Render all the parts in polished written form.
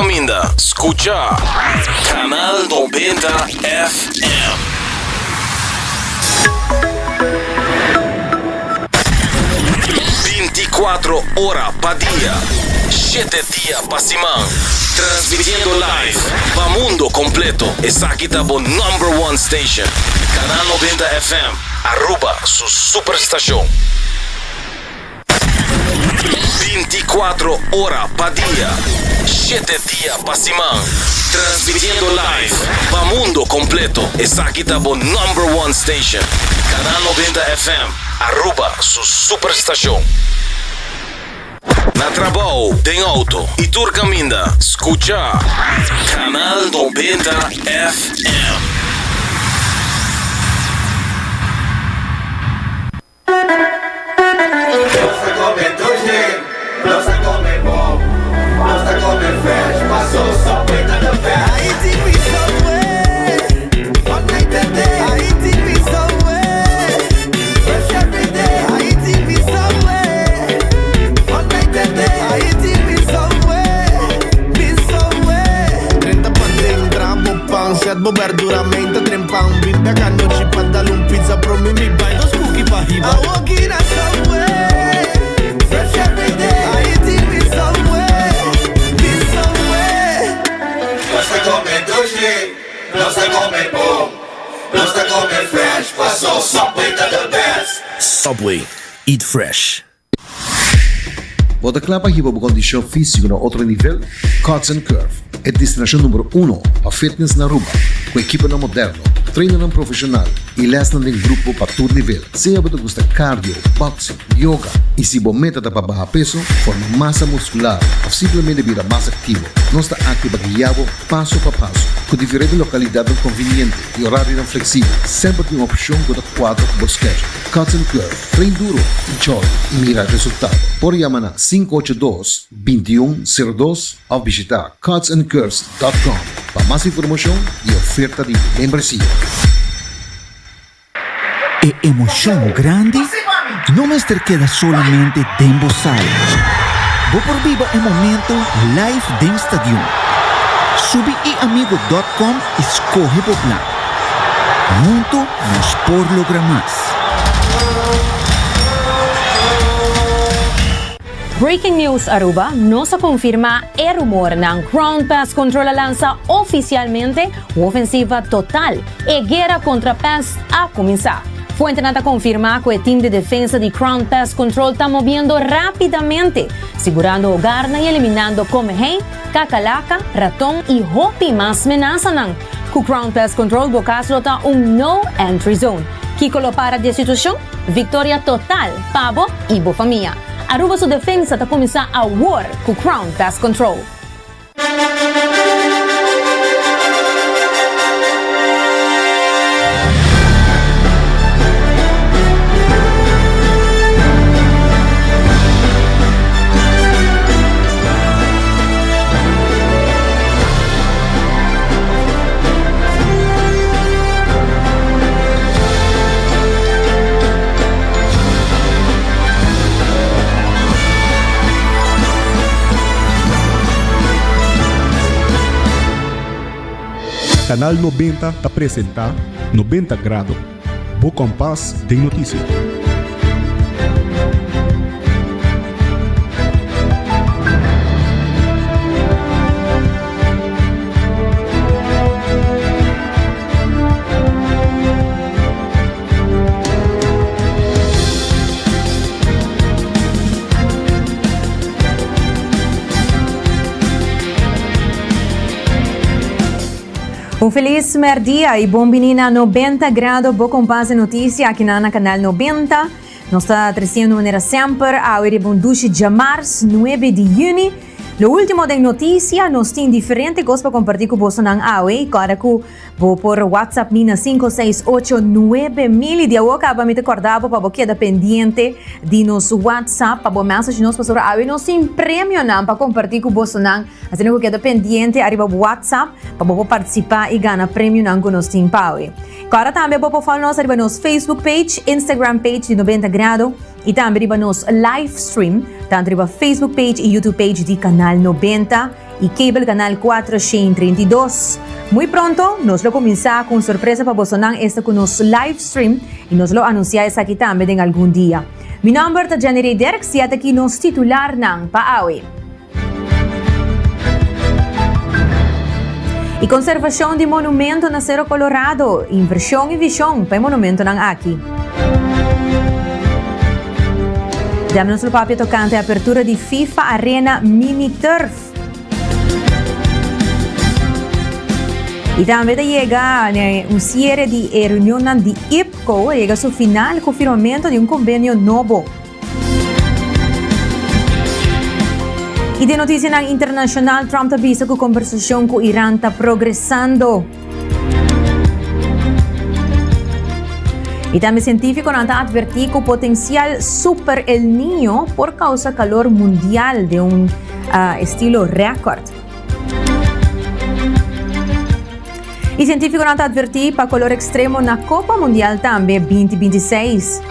caminda, scucha Canal 90 FM. 24 ora pa dia, shete dia pa siman, transmitiendo live pa mundo completo. Esaki ta bo number one station, Canal 90 FM, Aruba su superstacion. 24 ora pa dia, shete dia pa siman, transmitiendo live pa mundo completo. Esaki ta bo number one station, Canal 90 FM, Aruba su superstacion. Na trabou, den auto y tur caminda, scucha Canal 90 FM. Subway, eat fresh. Bo ta kla pa hiba bo kondishon físiko na otro nivel? Cuts and Curve, e destinashon numero uno pa fitness na Aruba, ku ekiponan moderno, trainernan profeshonal i lèsnan den grupo pa tur nivel. Sea bo ta gusta cardio, boxing, yoga i si bo meta ta pa baha peso, forma masa muskular òf simplemente bira mas aktivo, nos ta aki pa guia bo paso pa paso. Ku diferente lokalidatnan konviniente i orarionan fleksibel, semper tin un opshon ku ta kuadra ku bo schedule. Cuts and Curve, train duro, enjoy i mira resultado. Por yama na 582 21 02 òf bishita cutsandcurves dot com pa mas informashon i oferta di membresia. E emocion grandi no mester keda solamente den bo sala. Bo por biba e momento live den stadion. Subi iamigo dot com y scoge bo plan. Hunto nos por logra mas. Breaking News Aruba, Nos a confirma e rumornan. Crown Pest Control a lansa oficialmente un ofensiva total. E guera contra pest a cuminsa. Fuentenan ta confirma cu e team di defensa di Crown Pest Control ta moviendo rapidamente, sigurando hogarnan y eliminando comehei, cacalaca, raton y hopi mas menasanan. Cu Crown Pest Control bo cas lo ta un no entry zone. Kico lo para di e situacion? Victoria total pa bo y bo famia. Aruba su defensa ta cuminsa awor cu Crown Pest Control. Canal 90 ta presenta 90 Grado, bo kompas den notisia. Un feliz merdia y bon bini na 90 Grado, bo kompas de noticia aki na Canal 90. Nos ta treciendo manera semper awe riba un dushi djamars 9 di juni. Lo ultimo den noticia, nos tin diferente cos pa comparti cu bosonan awe y corda cu bo por WhatsApp mi na 568 9000 y di awo caba mi ta corda bo pa bo keda pendiente di nos WhatsApp pa bo message nos pasobra awe nos tin premionan pa comparti cu bosonan. Asina cu keda pendiente ariba bo WhatsApp pa bo por participa y gana premionan cu nos tin pa awe. Corda tambe bo por follow nos ariba nos Facebook page, Instagram page di 90 Grado y tambe riba nos live stream tanto riba Facebook page y YouTube page di Canal 90. y Cable Canal 432. Muy pronto nos lo cuminsa cu un sorpresa pa bosonan esta cu nos live stream y nos lo anuncia esaki tambe den algun dia. Mi nomber ta Jenny Rey Dirks y ataki nos titularnan pa awe. Y conservacion di monumento na Cero Colorado, inversion y vision pa e monumentonan aki. Dame nos lo papia tocante apertura di FIFA Arena Mini Turf. Y tambe ta yega un cierre di e reunionnan di IPCO, a yega su final cu firmamento di un convenio nobo. Y den noticianan internacional, Trump ta bisa cu conversacion cu Iran ta progresando. Y tambe cientificonan ta adverti cu potencial super El Niño por causa calor mundial den un estilo record. Y cientificonan ta adverti pa color extremo na Copa Mundial tambe 2026.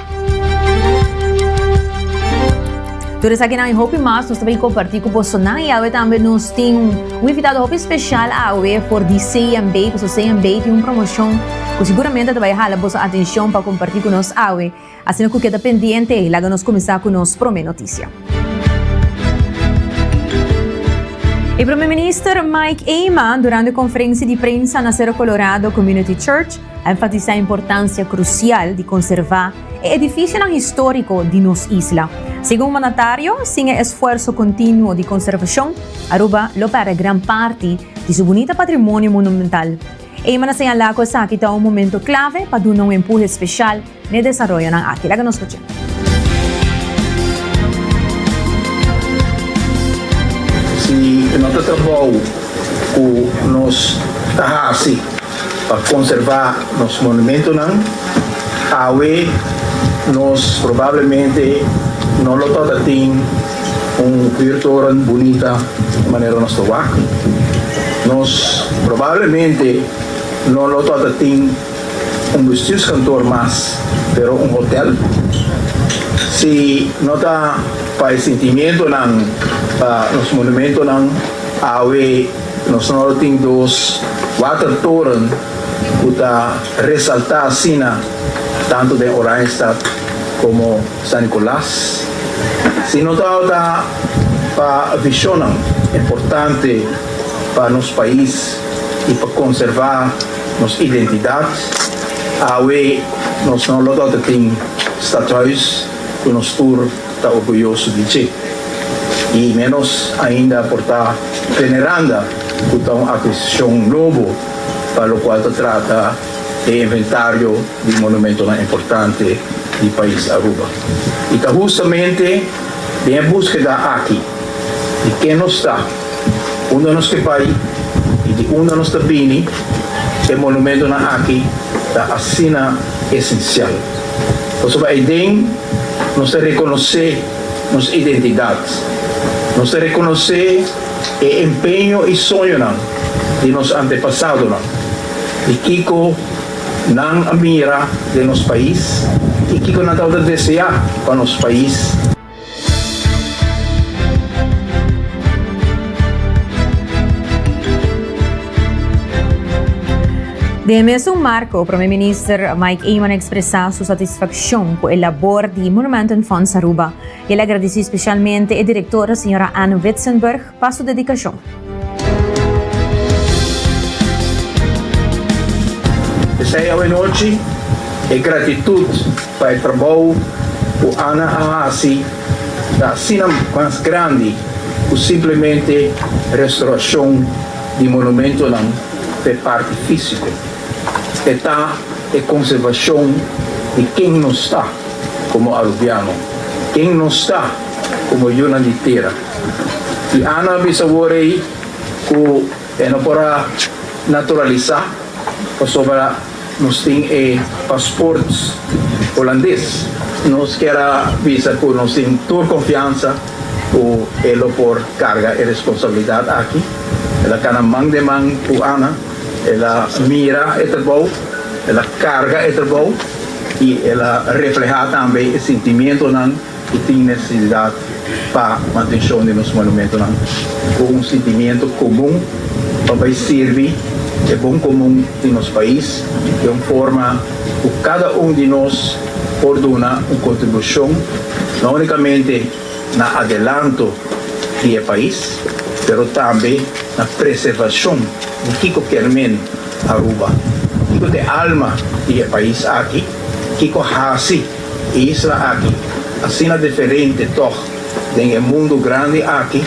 Tur esakinan y hopi mas nos ta bay comparti cu bosonan y awe tambe nos tin un invitado hopi special awe for di CMB, pasobra CMB tin un promocion cu siguramente ta bay hala boso atencion pa comparti cu nos awe. Asina cu keda pendiente, laga nos cuminsa cu nos prome noticia. E Prome Minister Mike Eman durante e conferencia di prensa na Cerro Colorado Community Church a enfatisa e importancia crucial di conserva e edificionan historico di nos isla. Segun mandatario, sin e esfuerso continuo di conservacion, Aruba lo perde gran parti di su bunita patrimonio monumental. Eman a señala cu esaki ta un momento clave pa duna un empuhe special n'e desaroyonan aki. Laga nos scucha. Si no ta trabou cu nos ta haci pa conserva nos monumentonan, awe nos probablemente no lo tabata tin un vuurtoren bunita manera nos ta wak. Nos probablemente no lo tabata tin un bestuurskantoor mas, pero un hotel. Si no ta pa e sentimientonan pa nos monumentonan, awe nos no lo tin dos watertoren cu ta resalta asina tanto den Oranjestad como San Nicolas. Si no tabata pa visionnan importante pa nos pais y pa conserva nos identidad, awe nos no lo tabata tin stadhuis cu nos tur ta orguyoso di dje, y menos ainda por ta Veneranda cu ta un adquisicion nobo pa locual ta trata e inventario di monumentonan importante di pais Aruba. Y ta hustamente den e buskeda aki di ken nos ta, unda nos ke bai y di unda nos ta bini, e monumentonan aki ta asina esencial. Pasobra eyden nos ta reconoce nos identidad, nos ta reconoce e empeño y soñonan di nos antepasadonan, di kico nan a mira den nos pais y kico nan tabata desea pa nos pais. Den e mesun marco, Prome Minister Mike Eman a expresa su satisfaccion cu e labor di Monumentenfonds Aruba. El a agradeci specialmente e directora Sra. Anne Witsenburg pa su dedicacion. P'esei awenochi e gratitud pa e trabou ku Ana a hasi ta asina mas grandi ku simplemente restaurashon di monumentonan p'e parti físiko. E ta e konservashon di ken nos ta komo arubiano, ken nos ta komo yunan di tera. I Ana a bisa awor ei ku e no por a naturalisá pasobra nos tin e pasport holandes. Nos kier a bisa ku nos tin tur konfiansa ku e lo por karga e responsabilidat aki. El a kana man den man ku Ana, el a mira e trabou, el a karga e trabou i el a reflehá tambe e sintimientonan ku tin nesesidat. pa mantenshon di nos monumentonan ku un sentimiento komun pa bai sirbi e bon komun di nos pais den un forma ku kada un di nos por duna un kontribushon no únikamente na adelanto di e pais pero tambe na preservashon di kiko kier men Aruba, kiko ta e alma di e pais aki, kiko hasi e isla aki asina diferente tòg den e mundu grandi aki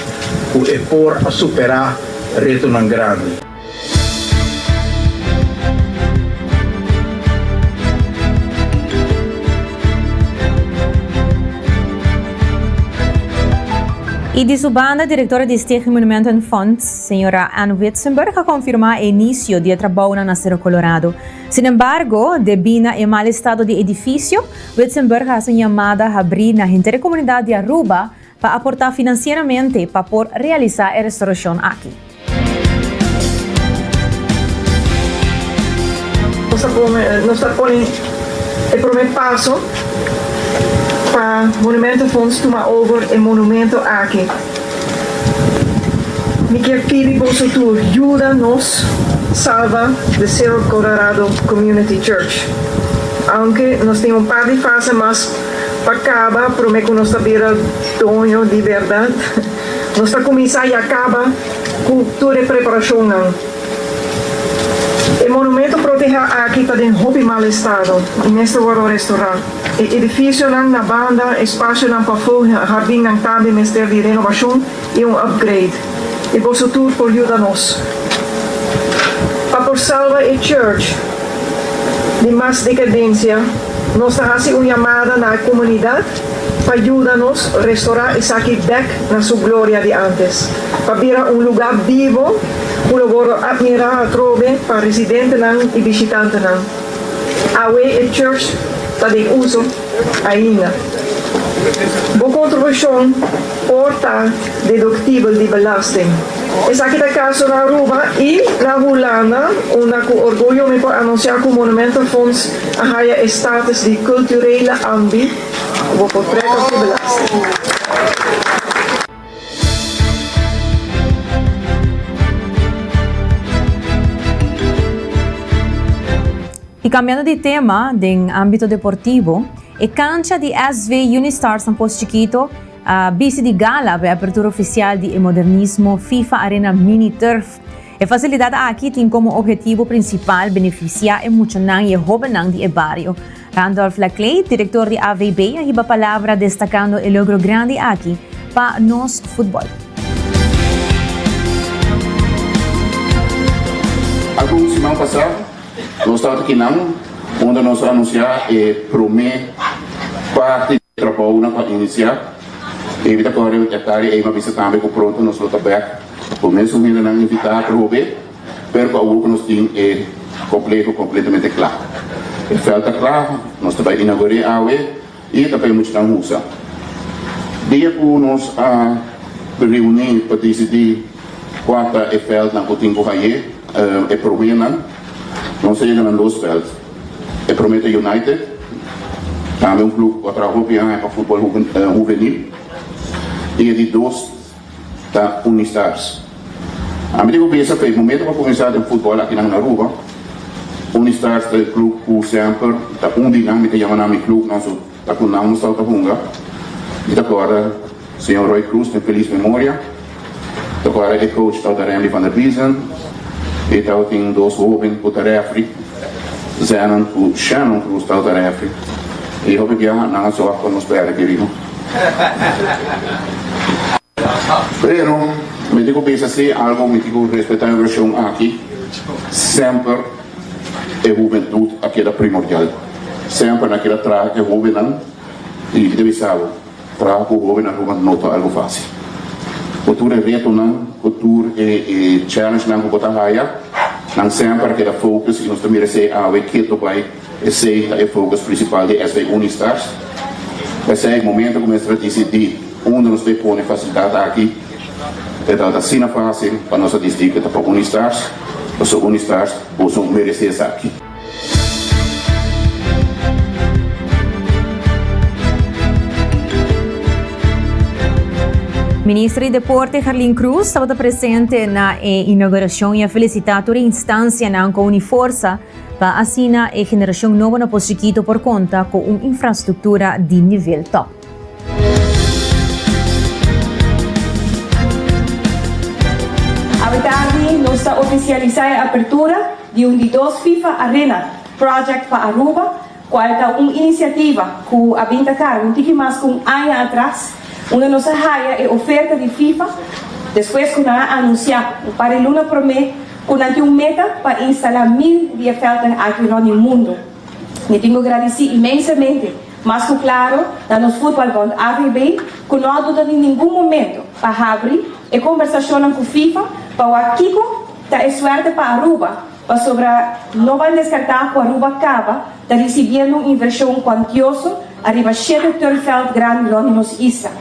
ku e por a superá retonan grandi. Y di su banda, directora di Stichting Monumentenfonds, señora Ann Witsenberg, a confirma e inicio di e trabounan na Cerro Colorado. Sin embargo, debí na e mal estado di edificio, Witsenberg a haci un yamada habrí na henter e comunidad di Aruba pa aporta financieramente pa por realisa e restauracion aki. Nos ta pone nos ta pone e prome paso pa Monumentenfonds tuma over e monumento aki. Mi kier pidi boso tur yuda nos salba The Cerro Colorado Community Church. Aunke nos tin un par di fase mas pa caba prome cu nos ta bira doño di berdad, nos ta cuminsa ya caba cu tur e preparacionnan. E monumento proteha aki ta den hopi mal estado y mester wordo restora. E edificionan na banda, espacionan pafó, hardinnan tambe mester di renovacion y un upgrade. Y boso tur por yuda nos pa por salba e church di mas decadencia. Nos ta haci un yamada na e comunidad pa yuda nos restorá esaki bek na su gloria di antes, pa bira un lugá bibo ku lo wòrdu atmirá atrobe pa residentenan i bishitantenan. Awe e church ta den uso ainda. Bo kontribushon por ta deduktibel di belasting. Esaki ta kaso na Aruba i na Hulanda, unda ku orguyo mi por anunsiá ku Monumentenfonds a haya e status di culturele ambi. Bo por trek of di belasting. Y cambiando di tema, den ambito deportivo, e cancha di SV Unistars na Pos Chiquito a bisti di gala pa e apertura oficial di e modernismo FIFA Arena Mini Turf. E facilidad aki tin como obhetivo principal beneficia e muchanan y e hobennan di e bario. Randolph Laclay, director di AVB, a hiba palabra destacando e logro grandi aki pa nos futbol. Algun siman pasá nos tabata kinan unda nos a anunsiá e promé parti di e trabounan ku a inisiá. I mi ta kòrda e tardi ei mi a bisa tambe ku pronto nos lo ta bèk ku mesun hendenan invitá atrobe. Pero ku awor ku nos tin e kompleho kompletamente kla. E vèlt ta kla, nos ta bai inaugur'é awe i ta p'e muchanan usa. Dia ku nos a reuní pa disidí kua ta e vèltnan ku tin ku hañ'é, e proménan, nos a yega na dos vèlt. E promé ta United, tambe un klup ku a traha hopi aña pa futbòl huvenil, i e di dos, ta Unistars. Ami tin ku bisa ku e momento ku a kuminsá den futbòl akinan na Aruba, Unistars ta e klup ku semper ta un di nan, mi ta yama nan mi klup nan so ta ku nan nos tabata hunga. Mi ta kòrda señor Roy Cruz den felis memoria, ta kòrda e coach tabata Randy van der Biezen, e tabatin dos hoben ku ta rèfri, Zenon ku Shannon Cruz tabata rèfri i hopi biaha nan a sòg pa nos pèrdè kerido. Pero, mi tin ku bisa si algu, mi tin ku respetá e vershon aki, semper e hubentut a keda primordial. Semper nan a keda traha ku e hóbennan i mi ta bisa bo, traha ku hóbennan Aruba no ta algu fásil. Ku tur e retonan, ku tur e challengenan ku bo ta haya, nan semper a keda focus i nos ta mira esei awe keto bai. Esei ta e focus principal di SV Unistars. P'esei momento cu mester a dicidi unda nos ta pone facilidad aki, e tabata asina facil pa nos a dicidi cu ta pa Unistars, pasobra Unistars boso merece esaki. Minister di Deporte Gerlin Cruz tabata presente na e inauguracion y a felicita tur e instancianan cu a uni forsa pa asina e generacion nobo na Pos Chiquito por conta cu un infrastructura di nivel top. Awe tardi nos ta oficialisa e apertura di un di dos FIFA Arena Project pa Aruba, cual ta un iniciativa cu a bin ta carga un tiki mas cu un aña atras, unda nos a haya e oferta di FIFA despues cu nan a anuncia un par di luna prome cu nan tin un meta pa instala mil di e veldnan aki rond di mundo. Mi tin cu gradici inmensamente, mas cu claro, na nos Voetbalbond AVB cu no a duda di ningun momento pa habri e conversacionnan cu FIFA pa wak kico ta e suerte pa Aruba, Pasobra no ban deskartá ku Aruba kaba ta risibiendo un invershon kuantioso ariba shete turfveld grandi rònt di nos isla.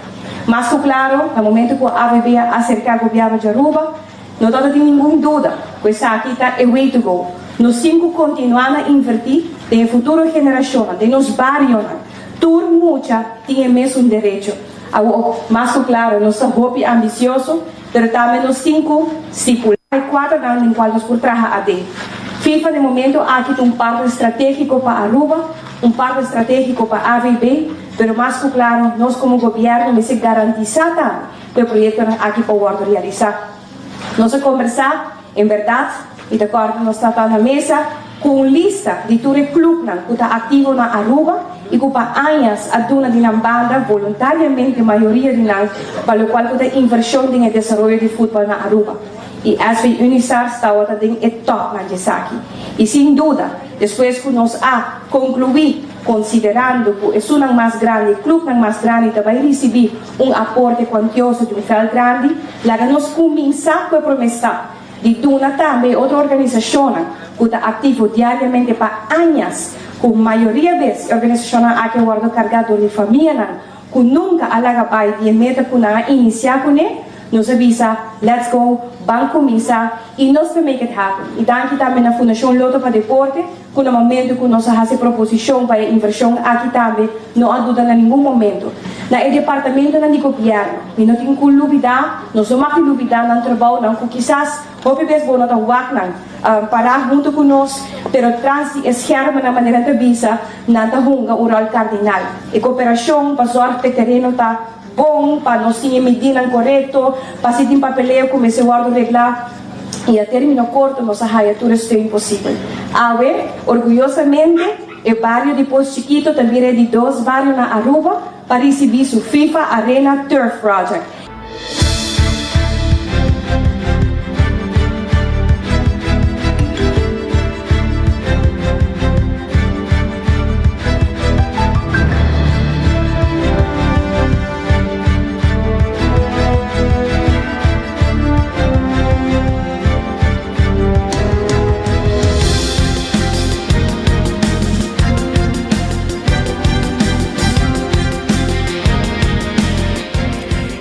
Mas ku klaro, na momento ku AVB a aserká gobièrnu di Aruba, no tabata tin ningun duda ku esaki ta e way to go. Nos tin ku kontinuá na invertí den e futuro generashonnan, den nos barionan. Tur mucha tin e mesun derecho. Awor, mas ku klaro, nos ta hopi ambisioso. Pero tambe nos tin cu stipula e cuadranan den cual nos por traha aden. FIFA den momento aki ta un partner strategico pa Aruba, un partner strategico pa AVB, pero mas cu claro nos como gobierno mester garantisa tambe cu e proyectonan aki por wordo realisa. Nos a combersa, en berdad, y ta corda nos ta ta na mesa cu un lista di tur e clubnan cu ta activo na Aruba y cu pa añas a duna di nan banda voluntariamente mayoria di nan pa locual cu ta inversion den e desaroyo di futbal na Aruba. Y SV Unisars tawata den e topnan di esaki. Y sin duda despues cu nos a conclui considerando cu esunnan mas grandi, clubnan mas grandi ta bay ricibi un aporte cuantioso di un veld grandi, laga nos cuminsa cu e prome stap. Di duna tambe e otro organisashonnan ku ta aktivo diariamente pa añas, ku mayoria bes e organisashonnan aki a wòrdu kargá dor di famianan ku nunka a laga bai di e meta ku nan a inisiá kuné, nos a bisa, Let's go, ban kuminsá i nos ta make it happen. I danki tambe na Fundashon Lotto pa Deporte ku na momento ku nos a hasi proposishon pa e invershon aki tambe no a duda na ningun momento. Na e departamentonan di gobièrnu, mi no tin ku lubidá, nos no mag di lubidá nan trabounan ku kisas hopi bes bo no ta wak nan pará huntu ku nos, pero tras di e schermennan manera nan ta bisa, nan ta hunga un ròl kardinal. E koperashon pa zòrg pa e tereno ta bon, pa nos tin e midinan korekto, pa si tin papeleo ku mester wòrdu reglá. y a termino corto nos a haya tur e steun posibel. Awe, orguyosamente, e bario di Pos Chiquito ta bira e di dos bario na Aruba pa ricibi su FIFA Arena Turf Project.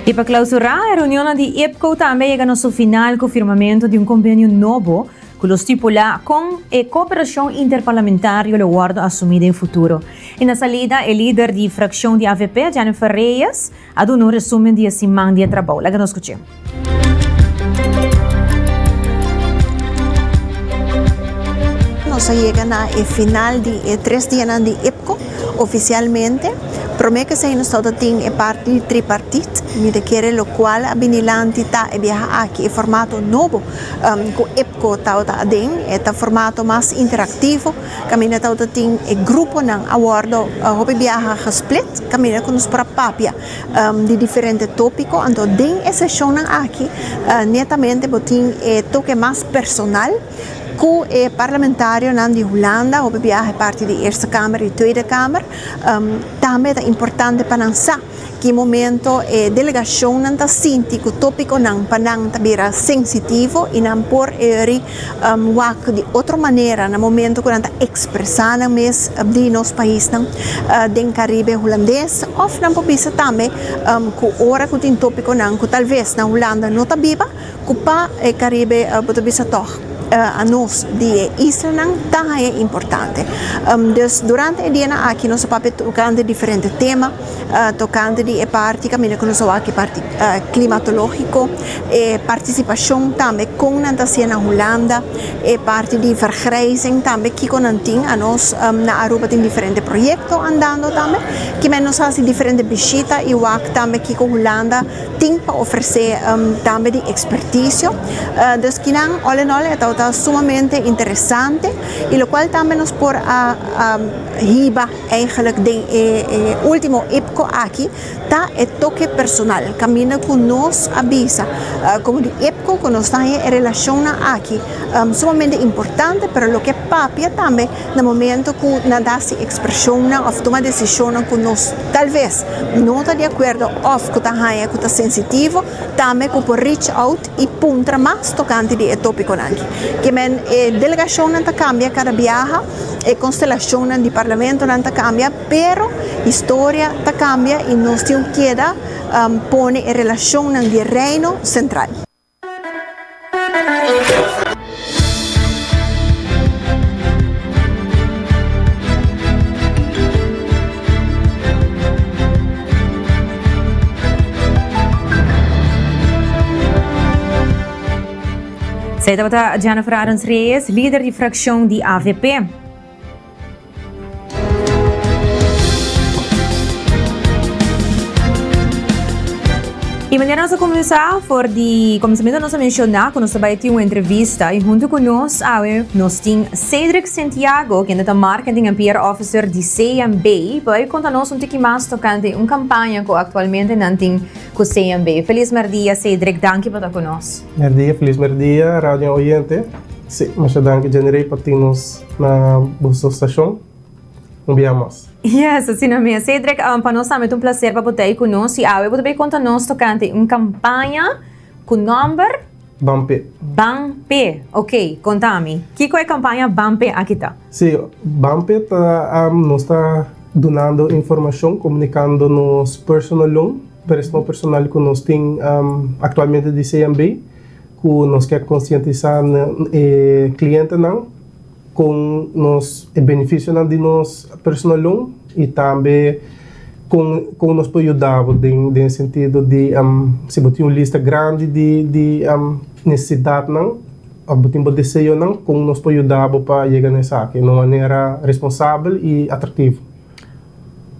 I pa klausurá, e reunionnan di IPCO tambe a yega na su final ku firmamentu di un kombenio nobo ku lo stipulá kon e kooperashon interparlamentario lo wòrdu asumí den futuro. I na salida e lider di frakshon di avp, Jennifer Reyes, A duna un resumen di e siman di e trabou. Laga nos skuch'é. Nos a yega na e final di e tres dianan di IPCO ofisialmente. Promé ku esei nos tabata tin e parti di tripartit. Mi ta kere lokual a bini lanti ta e biaha aki e formato nobo ku IPCO tabata aden. E ta formato mas interaktivo. Kaminda tabata tin e gruponan a wordo hopi biaha gesplit, kaminda ku nos por a papia di diferente topiko. Anto den e seshonnan aki netamente bo tin e toke mas personal ku e parlamentarionan di Hulanda, hopi biaha e parti di Eerste Kamer i Tweede Kamer. Tambe ta importante pa nan sa. Ki momento e delegashonnan ta sinti ku tópikonan pa nan ta bira sensitivo i nan por eri wak di otro manera na momento ku nan ta ekspresá nan mes di nos paisnan den Karibe Hulandes òf nan por bisa tambe ku ora ku tin tópikonan ku talves na Hulanda no ta biba ku pa e Karibe bo ta bisa tòg. Anos di e islanan ta haña importante. Dus durante e dianan aki nos a papia tokante diferente tema, tokante di e parti kaminda ku nos a wak e parti klimatológiko, e partisipashon tambe kon nan ta hasié na Hulanda, e parti di vergrijzing tambe kiko nan tin. Anos na Aruba tin diferente proyekto andando tambe, kimen nos a hasi diferente bishita i wak tambe kiko Hulanda tin pa ofresé tambe di ekspertisio. Dus kinan all in all e tabata sumamente interesante i lokual tambe nos por a hiba eigenlijk den e ultimo IPCO aki ta e toke personal kaminda ku nos a bisa komo di IPCO ku nos ta haña e relashonnan aki sumamente importante pero loke papia tambe na momento ku nan ta hasi ekspreshonnan òf tuma desishonnan ku nos talves no ta di akuerdo òf ku ta haña ku ta sensitivo, tambe ku por reach out i puntra mas tokante di e topikonan aki. Ke men e delegashonnan ta kambia kada biaha, e konstelashonnan di parlamentonan ta kambia, pero historia ta kambia i nos tin ku keda pone e relashonnan di Reino sentral. Esei tabata Jennifer Arends Reyes, lider di fraccion di avp. Y manera nos a cuminsa for di comenzamento nos a menciona cu nos ta bay tin un entrevista y hunto cu nos awe nos tin Cedric Santiago kende ta Marketing and PR Officer di CMB pa bay conta nos un tiki mas tocante un campaña cu actualmente nan tin cu CMB. Feliz merdia Cedric, danki pa ta cu nos. Merdia, feliz merdia radio oyente. Si, masha danki Jenny-Ray pa tin nos na boso stashon un bia mas. Yes, asina mes. Cedric, pa nos tambe ta un placer pa bo ta ei ku nos i awe bo ta bay konta nos tokante un kampaña ku nòmber. Ban P'e. Ban P'e, ok, konta mi, kiko e kampaña Ban P'e aki ta? Si, Ban P'e ta, nos ta dunando informashon, komunikando nos personal loan, prestamo personal ku nos tin aktualmente di CMB. Ku nos ke konsientisá e klientenan kon nos e benefisionan di nos personal loan i tambe kon kon nos por yuda bo den den sentido di si bo tin un lista grandi di di nesesidatnan òf bo tin bo deseonan kon nos por yuda bo pa yega na esaki na un manera responsabel i atraktivo.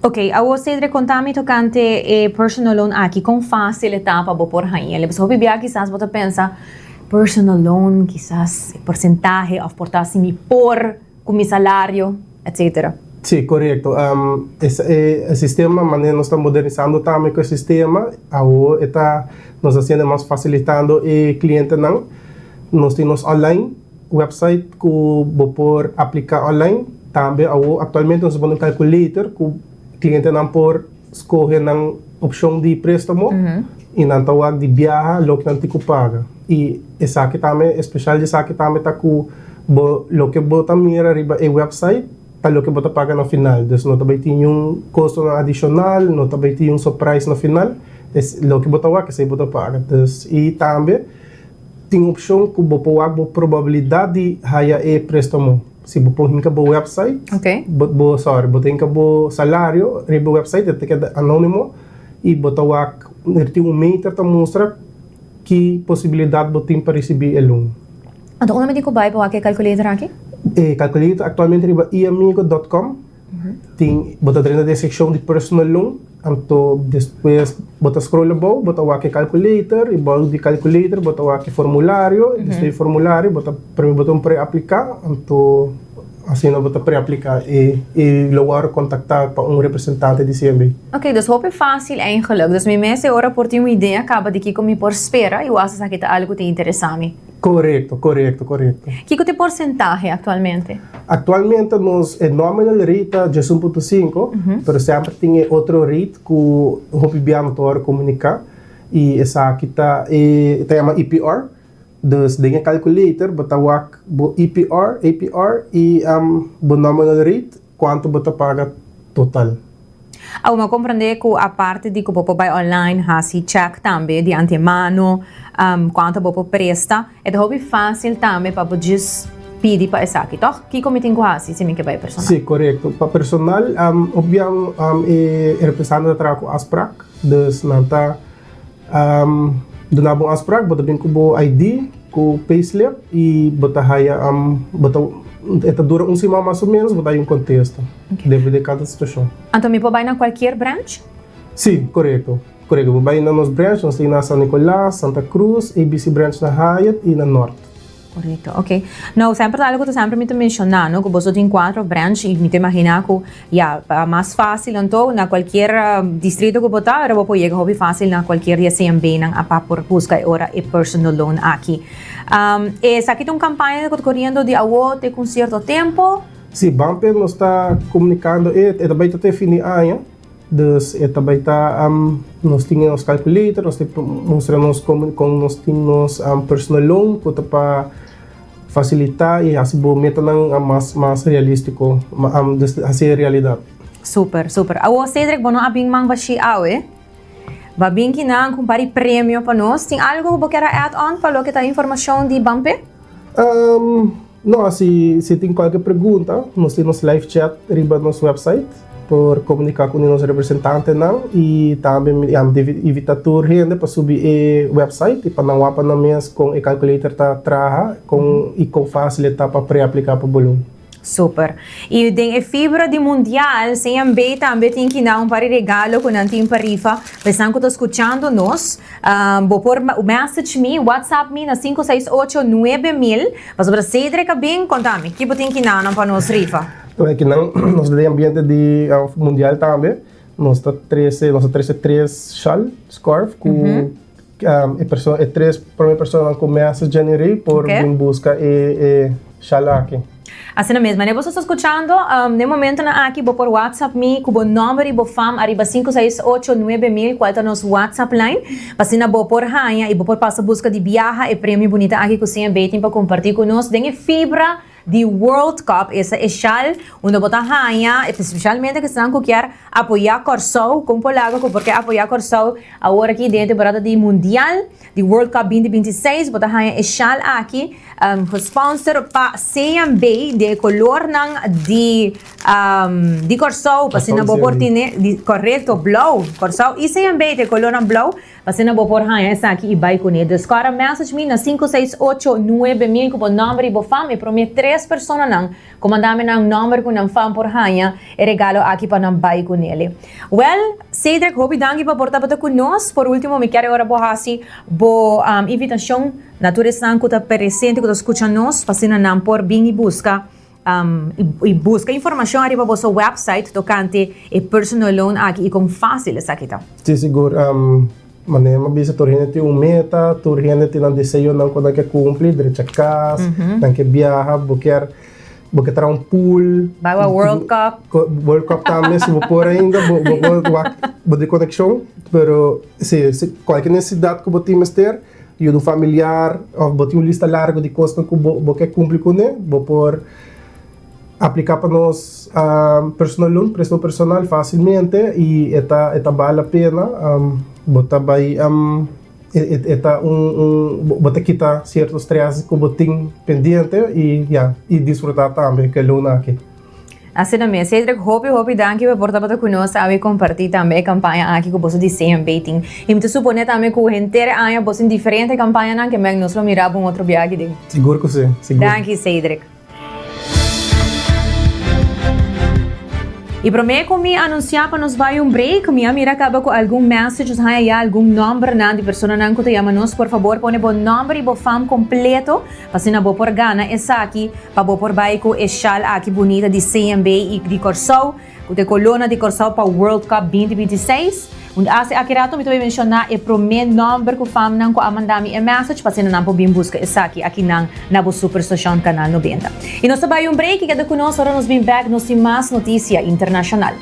Ok, awor Cedric konta mi tokante e personal loan aki, kon fásil e ta pa bo por haña el? Pasobra hopi bia kisas bo ta pensa, personal loan kisas e porsentahe òf por ta si mi por ku mi salario, etcetera. Sí, korekto. E sistema manera nos ta modernisando tambe ku e sistema, awor e ta nos hasiendo mas fasilitando e klientenan. Nos tin nos online. Website ku bo por apliká online. Tambe awor aktualmente nos a pone un calculator ku klientenan por skohe nan opshon di préstamo i nan ta wak di biaha loke nan tin ku paga. I esaki tambe, espeshal di esaki tambe ta ku bo loke bo ta mira riba e website ta loke bo ta paga na final. Dus no ta bai tin niun kostonan adishonal, no ta bai tin un surprise na final. Es loke bo ta wak esei bo ta paga. Dus i tambe. Tin opshon ku bo por wak bo probabilidat di haya e préstamo. Si bo por hinka bo wèpsait, bo bo sòri, bo ta hinka bo salario riba e wèpsait, e ta keda anónimo i bo ta wak, er tin un meter ta mustra ki posibilidat bo tin pa risibí e loan. Anto unda mi tin ku bai pa wak e kalkulator aki? E kalkulator aktualmente riba iamigo dòt kòm. Tin, bo ta drenta den sekshon di personal loan, anto despues bo ta scroll abou, bo ta wak e calculator, i bou di calculator bo ta wak e formulario, i despues di formulario bo ta primi boton preapliká, anto asina bo ta preapliká i i lo wòrdu kontaktá pa un representante di CMB. Ok, dus hopi fásil eigenlijk. Dus mi mes e ora por tin un idea kaba di kiko mi por spera i wak esaki ta algu ku ta interesá mi. Korekto, korekto, korekto. Kiko ta e porsentahe aktualmente? Aktualmente nos e nominal rate ta 11.5, pero semper tin e otro rate ku hopi bia no ta wòrdu komuniká i esaki ta e ta yama EPR. Dus den e calculator bo ta wak bo EPR, APR i bo nominal rate kuantu bo ta paga total. Awor mi a comprende cu aparte di cu bo por bay online haci check tambe di antemano cuanto bo por presta, e ta hopi facil tambe pa bo djis pidi pa esaki, toch? Kico mi tin cu haci si mi ke bay personal? Si, corecto. Pa personal, obvian e representante ta traha cu afspraak, dus nan ta duna bo un afspraak, bo ta bin cu bo ID, cu payslip y bo ta haya, bo ta, e ta dura un siman mas o menos, bo ta haya un contesta, depende di cada situacion. Anto mi por bay na cualkier branch? Si, corecto. Corecto. Bo bay na nos branch, nos tin na San Nicolas, Santa Cruz, ABC branch na Hyatt y na Noord. Correcto, ok. Nou, semper ta algo ku semper mi ta menciona, no? Ku boso tin cuatro branch y mi ta imagina ku ya, pa mas fácil anto na cualkier distrito ku bo ta, ora bo por yega hopi fácil na cualkier di e CMB nan a pa por busca e ora e personal loan aki. Esaki ta un campaña ku ta coriendo di awo te ku un cierto tempo? Si, Bampe nos ta comunicando e, e ta bay ta te fin di aña. Dus e ta bai ta nos tin nos calculator, nos tin mustra nos con con nos tin nos personal loan cu ta pa facilita y haci bo metanan mas mas realistico, dus haci realidad. Super, super. Awor Cedric bo no a bin man bashi awe. Bo a bin kinan cu un par di premio pa nos. Tin algo cu bo kier a add on pa loke ta informacion di Bampe? No, si si tin cualke pregunta, nos tin nos live chat riba nos website por comunica cu nos representantenan y tambe mi a invita tur hende pa subi e website y pa nan wak pa nan mes con e calculator ta traha con y con facil e ta pa pre-aplica pa bo loan. Super. Y den e fibra di mundial, CMB tambe tin ki nan un par di regalo cu nan tin pa rifa. Pa esnan cu ta scuchando nos, bo por message mi, whatsapp mi na 568 9000. Pasobra Cedric a bin, conta mi, ki bo tin ki nan pa nos rifa? Bueno, ki nan nos ta den ambiente di mundial tambe. Nos ta trece, nos a trece tres shal, scarf, cu e persona, e tres prome personanan cu message Jenny-Ray por bin busca e shal aki. Asina mes, manera boso ta skuchando, den momentonan aki bo por WhatsApp mi ku bo nòmber i bo fam ariba 568 9000 kual ta nos WhatsApp line, pa asina bo por haña i bo por pasa buska di biaha e premio bunita aki ku CMB tin pa kompartí ku nos den e fibra di World Cup, esta e shal unda bo ta haña, espesialmente esnan ku kier apoyá Kòrsou, kon por laga ku por ke apoyá Kòrsou awor aki den e temporada di Mundial. Di World Cup 2026 bo ta haña e shal aki gesponsor pa CMB den e colornan di di Kòrsou pa asina bo por tine di korekto blou Kòrsou i CMB ta e colornan blou pa asina bo por haña esaki i bai kuné. Dus kòrda message mi na 568 9000 ku bo nòmber i bo fam e promé tres personanan ku manda mi nan nòmber ku nan fam por haña e regalo aki pa nan bai kunele. Wèl, Cedric, hopi danki pa por tabata ku nos. Por último, mi kier e ora bo hasi bo invitashon na tur esnan ku ta presente, ku ta skucha nos, pa asina nan por bin i buska i buska informashon ariba boso wèpsait tokante e personal loan aki i kon fásil esaki ta. Sí, sigur. Manera mi a bisa, tur hende tin un meta, tur hende tin nan deseonan ku nan ke kumpli, drecha kas, nan ke biaha, bo kier. Bo ke traha un pool. Bai wak World Cup. World Cup tambe si bo por ainda bo bo por wak bo di konekshon pero si si kualke nesesidat ku bo tin mester yuda un familiar òf bo tin un lista largu di kosnan ku bo bo ke kumpli kuné bo por apliká pa nos personal loan prestamo personal fasilmente i e ta e ta bal la pena bo ta bai. E ta un un bo ta kita cierto stress cu bo tin pendiente y ya y disfruta tambe cu e luna aki. Asina mes, Cedric hopi hopi danki pa por tabata cu nos awe y comparti tambe e campaña aki cu boso di CMB tin. Y mi ta supone tambe cu henter e aña boso tin diferente campañanan ke men nos lo mira bo un otro bia aki den. Sigur cu si, sigur. Danki Cedric. I promé ku mi anunsiá pa nos bai un break, mi a mira kaba ku algun messages haña ya algun nòmbernan di personanan ku ta yama nos. Por fabor pone bo nòmber i bo fam kompleto pa asina bo por gana esaki pa bo por bai ku e shal aki bunita di CMB i di Kòrsou. Ku ta e kolona di Kòrsou pa World Cup 2026. Un ase aki rato mi ta bai menshoná e promé nòmber ku famnan ku a manda mi e message pa asina nan por bin buska esaki akinan na bo super stashon Kanal 90. I nos ta bai un break i keda ku nos ora nos bin bèk nos tin mas notisia internashonal.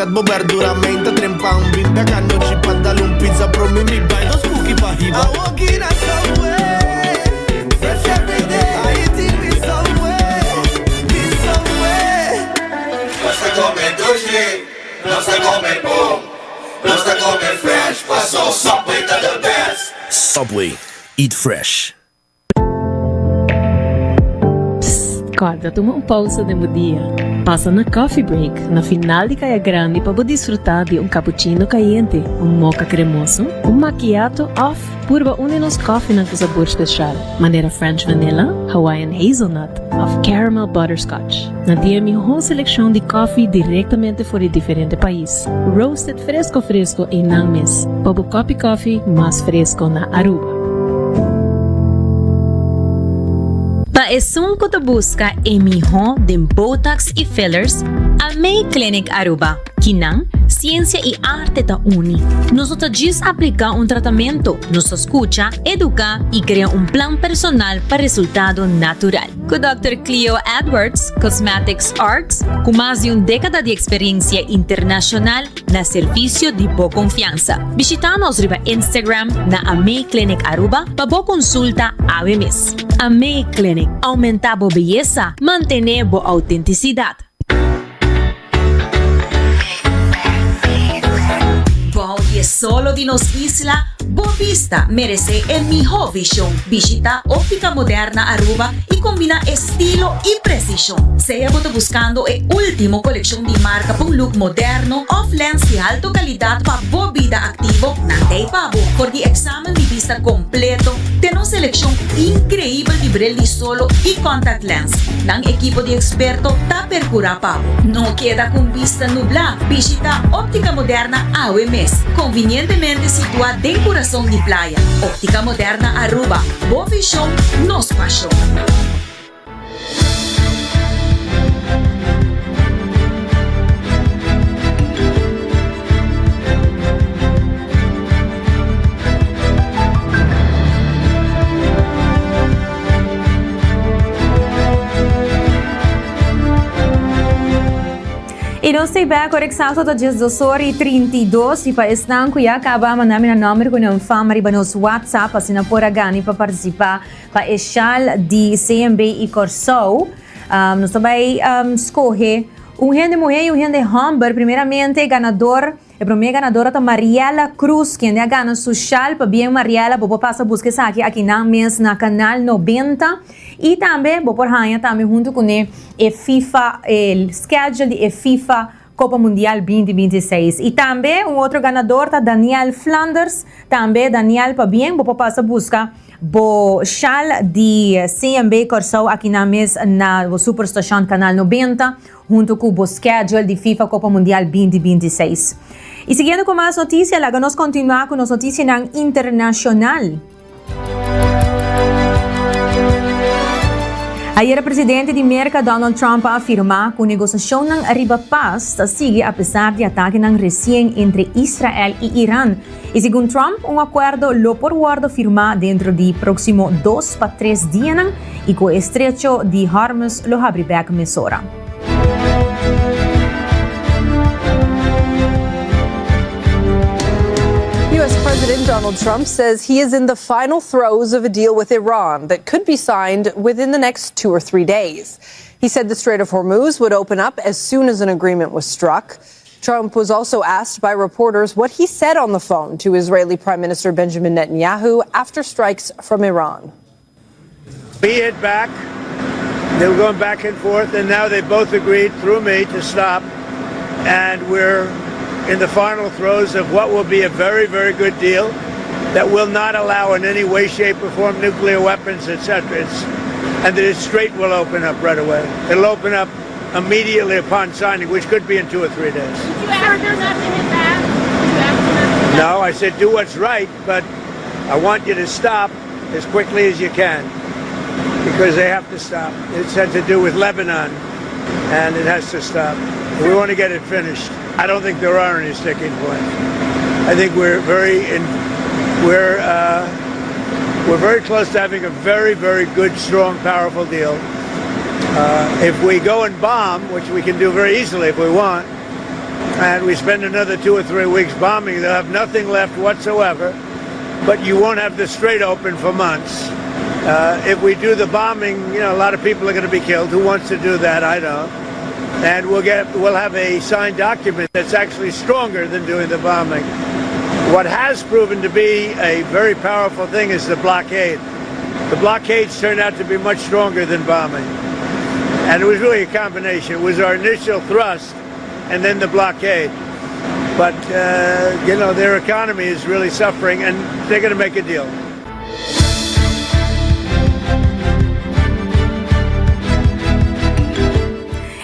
Kat bo berdura meinta trempan Bin bek anochi pa dal un pizza Prome mi bai dos buki pa hiba Awoki na Subway Fresh everyday I eating mi Subway Mi Subway Nos ta come dushi, nos ta come bon, nos ta come fresh, paso Subway ta the best. Subway, eat fresh. Psst, corda tuma un pausa den bo dia. Pasa na Coffee Break na final di Caya Grandi pa bo disfruta di un cappuccino cayente, un mocha cremoso, un macchiato of purba un di nos koffienan cu sabor special, manera French Vanilla, Hawaiian Hazelnut of Caramel Butterscotch. Nan tin e miho seleccion di koffie directamente for di diferente pais, roasted fresco fresco einan mes, pa bo kopi koffie mas fresco na Aruba. Pa esun ku ta buska e mihó den botox i fillers, Amei Clinic Aruba. Kinan, siensia i arte ta uni. Nos no ta djis apliká un tratamentu, nos ta skucha, eduká i krea un plan personal pa resultado natural. Ku Dòkter Cleo Edwards, Cosmetics Arts, ku mas di un dékada di eksperensia internashonal, Na servicio di bo confiansa. Bishita nos riba Instagram na Amei Clinic Aruba pa bo consulta awe mes. Amei Clinic, aumenta bo beyesa, mantene bo autenticidad. Bou di e solo di nos isla, bo bista merece e miho vision. Bishita Optica Moderna Aruba y combina estilo y precision. Sea bo ta buscando e ultimo coleccion di marca pa un look moderno of lens di alto calidad pa bo bida activo, nan t'ey pa bo. For di examen di bista completo te nos seleccion increibel di bril di solo y contact lens, nan ekipo di experto ta percura pa bo. No keda cu un bista nubla, bishita Optica Moderna awe mes, convinientemente situa den curason di playa. Optica Moderna Aruba, bo vision, nos pasion. Y nos ta bek ora exacto ta 12 ora y 32 y pa esnan cu ya caba manda mi nan nomber cu nan fama riba nos WhatsApp asina por a gani pa participa pa e shal di CMB y Corsou. Nos ta bay scoge un hende muhe y un hende homber. Primeramente ganador E prome ganadora ta Mariela Cruz, kende a gana su shal. Pabien Mariela, bo por pasa buska esaki akinan mes na Canal 90. Y tambe bo por haña tambe hunto cune e FIFA, e schedule di e FIFA Copa Mundial 2026. Y tambe un otro ganador ta Daniel Flanders. Tambe Daniel pabien, bo por pasa buska bo shal di CMB Kòrsou akinan mes na bo superstation Canal 90. Hunto cu bo schedule di FIFA Copa Mundial 2026. Y siguiendo cu mas noticia, laga nos continua cu nos noticianan internacional. Ayera presidente di Merca Donald Trump a afirma cu negociacionnan riba paz ta sigui apesar di atakenan recien entre Israel y Iran. Y segun Trump, un acuerdo lo por wordo firma dentro di proximo dos pa tres dianan y cu e estrecho di Hormuz lo habri bek mesora. US President Donald Trump says he is in the final throes of a deal with Iran that could be signed within the next two or three days. He said the Strait of Hormuz would open up as soon as an agreement was struck. Trump was also asked by reporters what he said on the phone to Israeli Prime Minister Benjamin Netanyahu after strikes from Iran. We hit back. They were going back and forth, and now they both agreed through me to stop. And we're in the final throes of what will be a very, very good deal that will not allow in any way, shape, or form nuclear weapons, etc. It's, and the strait will open up right away. It'll open up immediately upon signing, which could be in two or three days. Did you ask her not to hit back? Did you ask her not to hit back? No, I said do what's right, but I want you to stop as quickly as you can because they have to stop. It's had to do with Lebanon, and it has to stop. We want to get it finished. I don't think there are any sticking points. I think we're very in, we're uh, we're very close to having a very very good, strong, powerful deal. Uh, if we go and bomb, which we can do very easily if we want, And we spend another two or three weeks bombing, they'll have nothing left whatsoever. But you won't have the strait open for months. Uh, if we do the bombing, you know, a lot of people are going to be killed. Who wants to do that? I don't. And we'll get we'll have a signed document that's actually stronger than doing the bombing. What has proven to be a very powerful thing is the blockade. The blockades turned out to be much stronger than bombing. And it was really a combination. It was our initial thrust and then the blockade. But, uh, you know, their economy is really suffering and they're going to make a deal.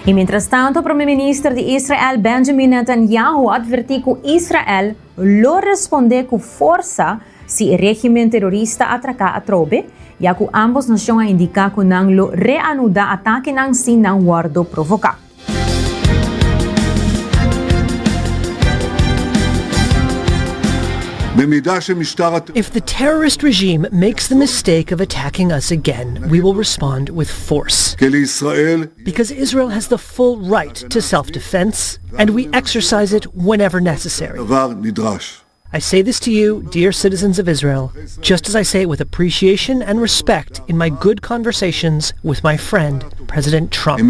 Y mientras tanto, Prome Minister di Israel Benjamin Netanyahu a adverti cu Israel lo responde cu forsa si e regimen terorista atraca atrobe, ya cu ambos nacion a indica cu nan lo reanuda atakenan si nan wordo provoca. If the terrorist regime makes the mistake of attacking us again, we will respond with force. Because Israel has the full right to self-defense, and we exercise it whenever necessary. I say this to you, dear citizens of Israel, just as I say it with appreciation and respect in my good conversations with my friend, President Trump.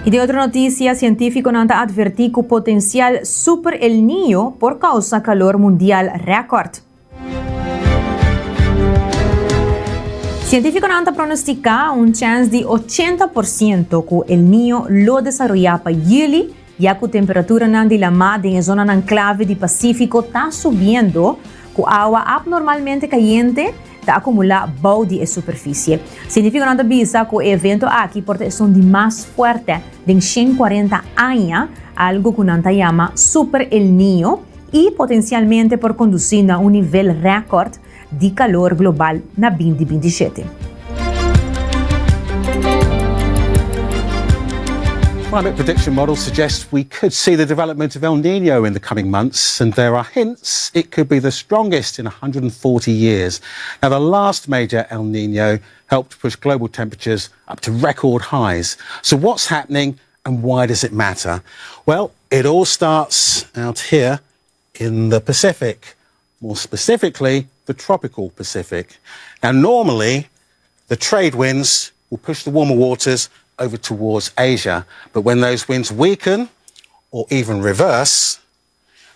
Y den otro noticia, cientificonan ta adverti cu potencial Super El Niño por causa calor mundial record. Cientificonan ta pronostica un chens di ochenta por ciento cu El Niño lo desaroya pa juli, ya cu temperaturanan di lamá den e zonanan clave di Pacifico ta subiendo, cu awa abnormalmente cayente ta acumula bou di e superficie. Cientificonan ta bisa cu e evento aki por ta esun di mas fuerte den 140 aña, algo cu nan ta yama Super El Niño, y potencialmente por conduci na un nivel record di calor global na 2027. Climate prediction models suggest we could see the development of El Nino in the coming months, and there are hints it could be the strongest in 140 years. Now, the last major El Nino helped push global temperatures up to record highs. So, what's happening and why does it matter? Well, it all starts out here in the Pacific, more specifically, the tropical Pacific. Now, normally, the trade winds will push the warmer waters over towards Asia. But when those winds weaken or even reverse,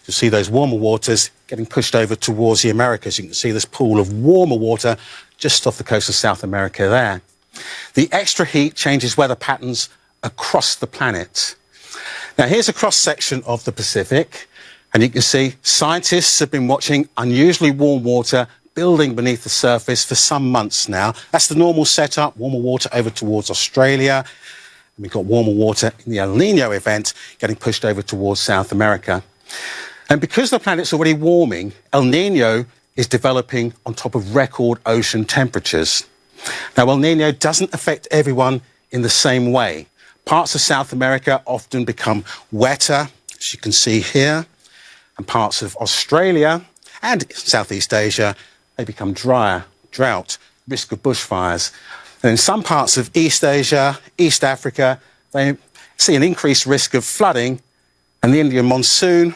you see those warmer waters getting pushed over towards the Americas. You can see this pool of warmer water just off the coast of South America there. The extra heat changes weather patterns across the planet. Now, here's a cross section of the Pacific, and you can see scientists have been watching unusually warm water building beneath the surface for some months now. That's the normal setup, warmer water over towards Australia. And we've got warmer water in the El Nino event getting pushed over towards South America. And because the planet's already warming, El Nino is developing on top of record ocean temperatures. Now, El Nino doesn't affect everyone in the same way. Parts of South America often become wetter, as you can see here, and parts of Australia and Southeast Asia, they become drier, drought, risk of bushfires. And in some parts of East Asia, East Africa, they see an increased risk of flooding, and the Indian monsoon,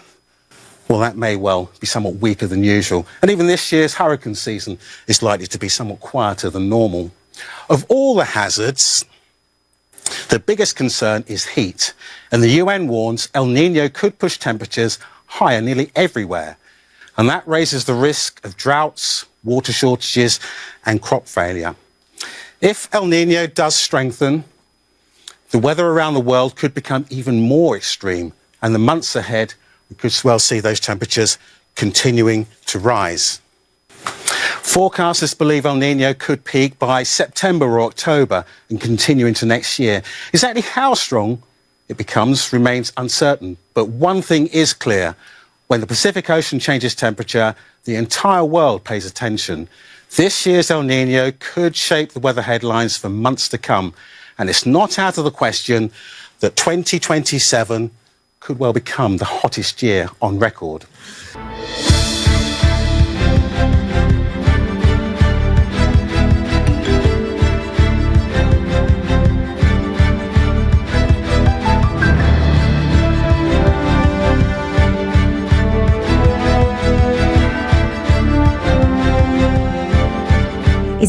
well, that may well be somewhat weaker than usual. And even this year's hurricane season is likely to be somewhat quieter than normal. Of all the hazards, the biggest concern is heat. And the UN warns El Nino could push temperatures higher nearly everywhere. And that raises the risk of droughts, water shortages, and crop failure. If El Nino does strengthen, the weather around the world could become even more extreme, and the months ahead, we could well see those temperatures continuing to rise. Forecasters believe El Nino could peak by September or October and continue into next year. Exactly how strong it becomes remains uncertain. But one thing is clear when the Pacific Ocean changes temperature, the entire world pays attention. This year's El Nino could shape the weather headlines for months to come. And it's not out of the question that 2027 could well become the hottest year on record.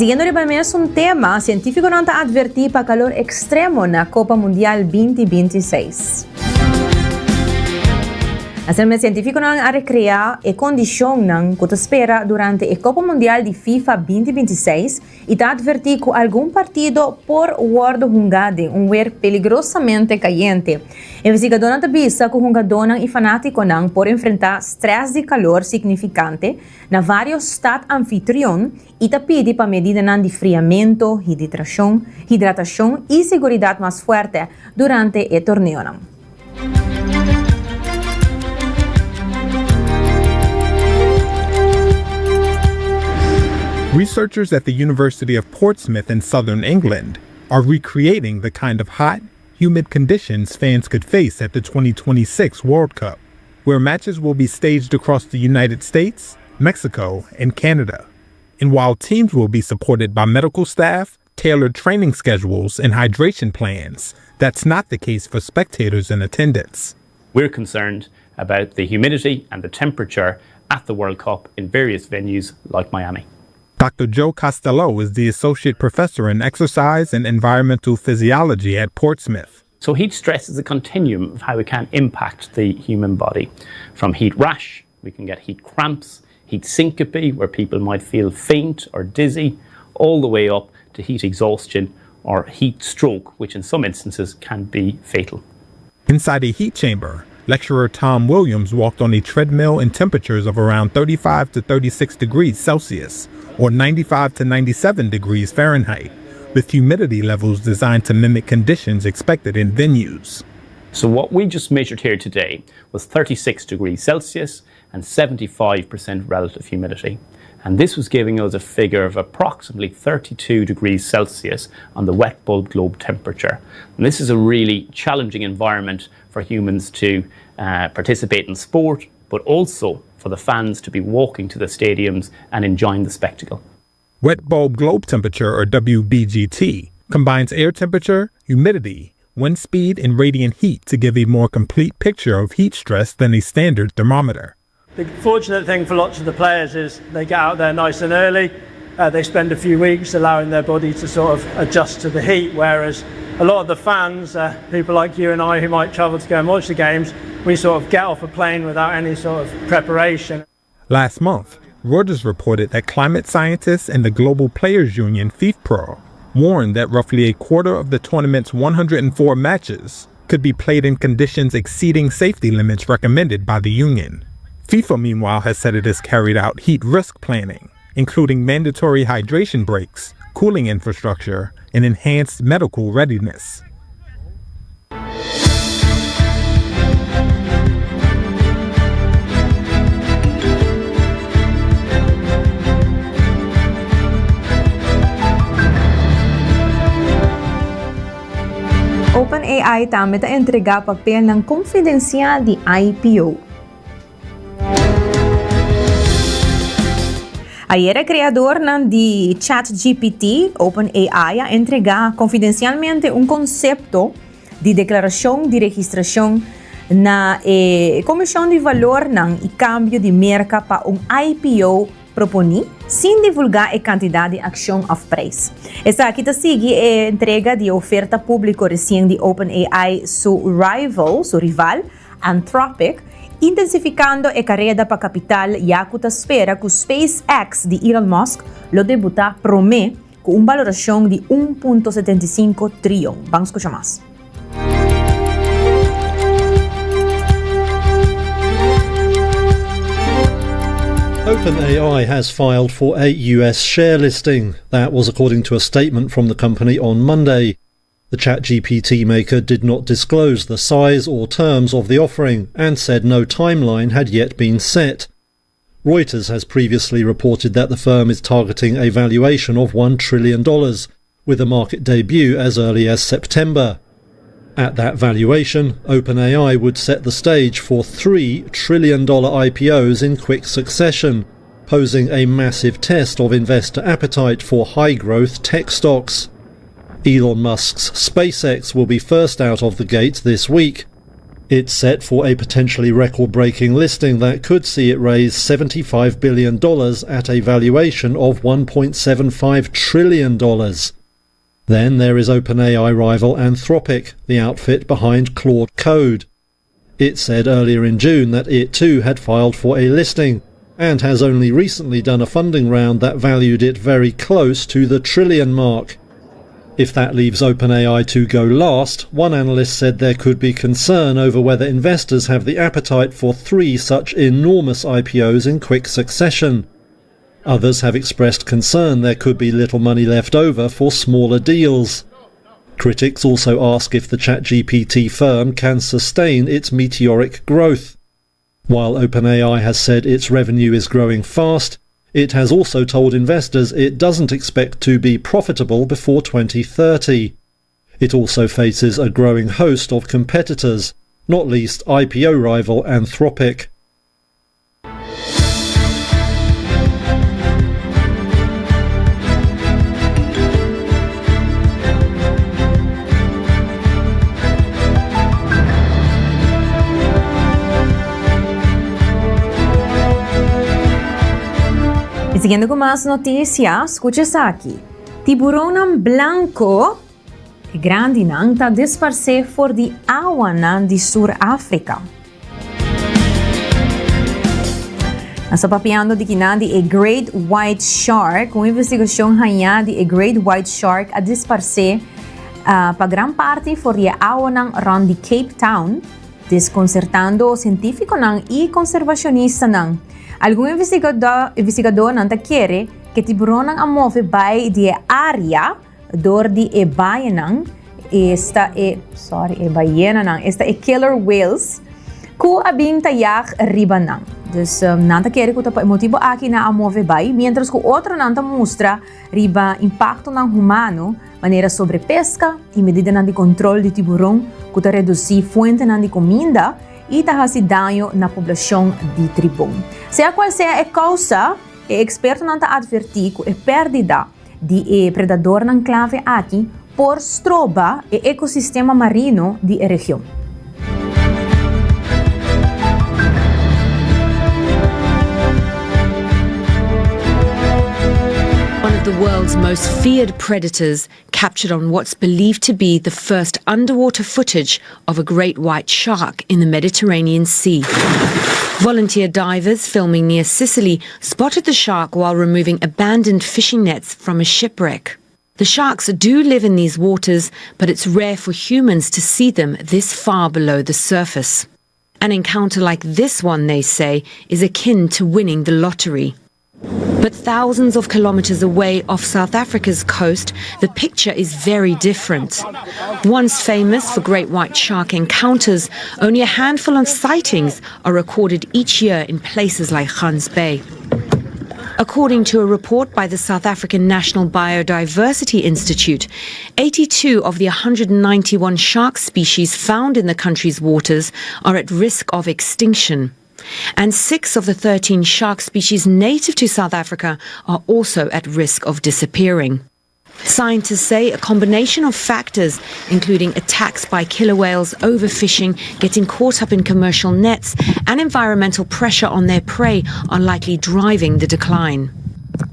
siguiendo riba e mesun tema, sientífikonan ta atvertí pa kalor ekstremo na Kopa Mundial 2026. Asina mes sientífikonan a rekreá e kondishonnan ku ta spera durante e Kopa Mundial di FIFA 2026 i ta atvertí ku algun partido por wòrdu hungá den un wer peligrosamente kayente. Investigadónan ta bisa ku hungadónan i fanátikonan por enfrentá strès di kalor signifikante na vários stat anfitrion i ta pidi pa medidanan di friamentu, hiditrashon, hidratashon i seguridat mas fuerte durante e torneonan. Researchers at the University of Portsmouth in southern England are recreating the kind of hot, humid conditions fans could face at the 2026 World Cup, where matches will be staged across the United States, Mexico, and Canada. And while teams will be supported by medical staff, tailored training schedules, and hydration plans, that's not the case for spectators in attendance. We're concerned about the humidity and the temperature at the World Cup in various venues like Miami. Dr. Joe Costello is the associate professor in exercise and environmental physiology at Portsmouth. So, heat stress is a continuum of how it can impact the human body. From heat rash, we can get heat cramps, heat syncope, where people might feel faint or dizzy, all the way up to heat exhaustion or heat stroke, which in some instances can be fatal. Inside a heat chamber, lecturer Tom Williams walked on a treadmill in temperatures of around 35 to 36 degrees Celsius or 95 to 97 degrees Fahrenheit, with humidity levels designed to mimic conditions expected in venues. So, what we just measured here today was 36 degrees Celsius and 75% relative humidity. And this was giving us a figure of approximately 32 degrees Celsius on the wet bulb globe temperature. And this is a really challenging environment for humans to uh, participate in sport, but also for the fans to be walking to the stadiums and enjoying the spectacle. Wet bulb globe temperature, or WBGT, combines air temperature, humidity, wind speed, and radiant heat to give a more complete picture of heat stress than a standard thermometer. The fortunate thing for lots of the players is they get out there nice and early. Uh, they spend a few weeks allowing their body to sort of adjust to the heat, whereas a lot of the fans, uh, people like you and I who might travel to go and watch the games, we sort of get off a plane without any sort of preparation. Last month, Reuters reported that climate scientists and the Global Players Union, FIFPro, warned that roughly a quarter of the tournament's 104 matches could be played in conditions exceeding safety limits recommended by the union. FIFA, meanwhile, has said it has carried out heat risk planning, including mandatory hydration breaks, cooling infrastructure, and enhanced medical readiness. OpenAI tambe ta entregá papelnan konfidensial di IPO. Ayera e kreadornan di ChatGPT, OpenAI, a entregá konfidensialmente un konsepto di deklarashon di registrashon na e Komishon di Valornan i Kambio di Merka pa un IPO proponí, sin divulgá e kantidat di akshon òf preis. Esaki ta sigui e entrega di e oferta públiko resien di OpenAI su rival, su rival, Anthropic, intensificando e careda pa capital ya cu ta spera cu SpaceX di Elon Musk lo debuta prome cu un baloracion di un punto setenta i sinku trion. Ban scucha mas. OpenAI has filed for a US share listing. That was according to a statement from the company on Monday. The ChatGPT maker did not disclose the size or terms of the offering and said no timeline had yet been set. Reuters has previously reported that the firm is targeting a valuation of $1 trillion, with a market debut as early as September. At that valuation, OpenAI would set the stage for $3 trillion IPOs in quick succession, posing a massive test of investor appetite for high growth tech stocks. Elon Musk's SpaceX will be first out of the gate this week. It's set for a potentially record breaking listing that could see it raise $75 billion at a valuation of $1.75 trillion. Then there is OpenAI rival Anthropic, the outfit behind Claude Code. It said earlier in June that it too had filed for a listing and has only recently done a funding round that valued it very close to the trillion mark. If that leaves OpenAI to go last, one analyst said there could be concern over whether investors have the appetite for three such enormous IPOs in quick succession. Others have expressed concern there could be little money left over for smaller deals. Critics also ask if the ChatGPT firm can sustain its meteoric growth. While OpenAI has said its revenue is growing fast, it has also told investors it doesn't expect to be profitable before 2030. It also faces a growing host of competitors, not least IPO rival Anthropic. Y siguiendo cu mas noticia, scucha esaki. Tiburonnan blanco e grandinan ta disparce for di awanan di Sur Africa. Nos ta papiando di kinan di e Great White Shark. Un investigacion haña di e Great White Shark a disparce uh, pa gran parti for di e awanan rond di Cape Town, desconcertando cientificonan y conservacionistanan. Algun investigador, investigadornan ta kere ke tiburonnan a move bai di e area Dor di e bayenan, esta e, sorry, e bayenanan, esta e killer whales, ku a bin ta yag riba nan. Dus nan ta kere ku ta pa e motibu aki nan a move bai, mientras ku otronan ta mustra riba impaktonan humano, manera sobrepeska i medidanan di kontrol di tiburon ku ta redusí fuentenan di kuminda i ta hasi daño na poblashon di tribon. Sea kual sea e kousa, e ekspertonan ta atvertí ku e pèrdida di e predadornan clave aki por stroba e ecosistema marino di e region. One of the world's most feared predators captured on what's believed to be the first underwater footage of a great white shark in the Mediterranean Sea. Volunteer divers filming near Sicily spotted the shark while removing abandoned fishing nets from a shipwreck. The sharks do live in these waters, but it's rare for humans to see them this far below the surface. An encounter like this one, they say, is akin to winning the lottery. But thousands of kilometers away off South Africa's coast, the picture is very different. Once famous for great white shark encounters, only a handful of sightings are recorded each year in places like Hans Bay. According to a report by the South African National Biodiversity Institute, 82 of the 191 shark species found in the country's waters are at risk of extinction. And six of the 13 shark species native to South Africa are also at risk of disappearing. Scientists say a combination of factors, including attacks by killer whales, overfishing, getting caught up in commercial nets, and environmental pressure on their prey, are likely driving the decline.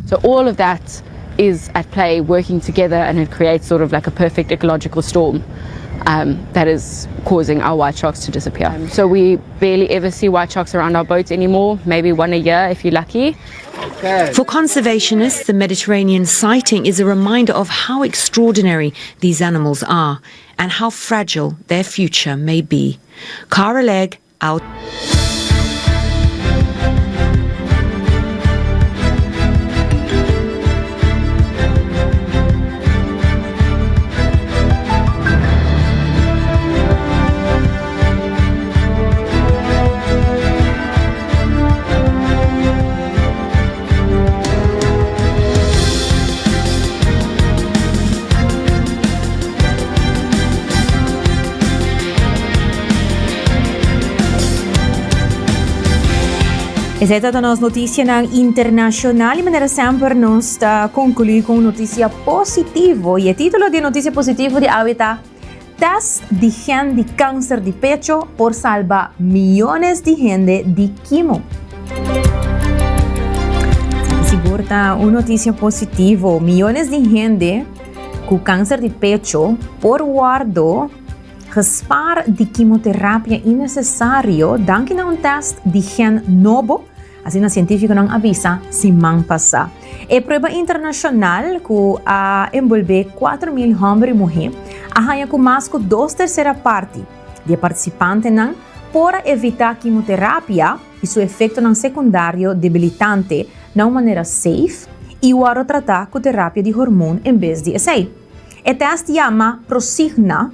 So, all of that is at play working together, and it creates sort of like a perfect ecological storm um, that is causing our white sharks to disappear. Um, so we barely ever see white sharks around our boats anymore, maybe one a year if you're lucky. Okay. For conservationists, the Mediterranean sighting is a reminder of how extraordinary these animals are and how fragile their future may be. Cara Legg, out. Esei ta nos noticianan internacional y manera semper nos ta conclui con un noticia positivo. Y e título di noticia positivo di awe ta. test di gen di cancer di pecho por salba miyones di hende di kimo. Sigur ta un noticia positivo. Miyones di hende cu cancer di pecho por wordo gespaar di kimoterapia innecesario danki na un test di gen nobo, asina cientificonan a bisa siman pasa. E prueba internacional cu a enbolbe 4.000 homber y muhe a haya cu mas cu dos tercera parti di e participantenan por a evita kimoterapia y su efectonan secundario debilitante na un manera safe y wòrdu tratá ku terapia di hormoon en bes di esei. E tèst yama Prosigna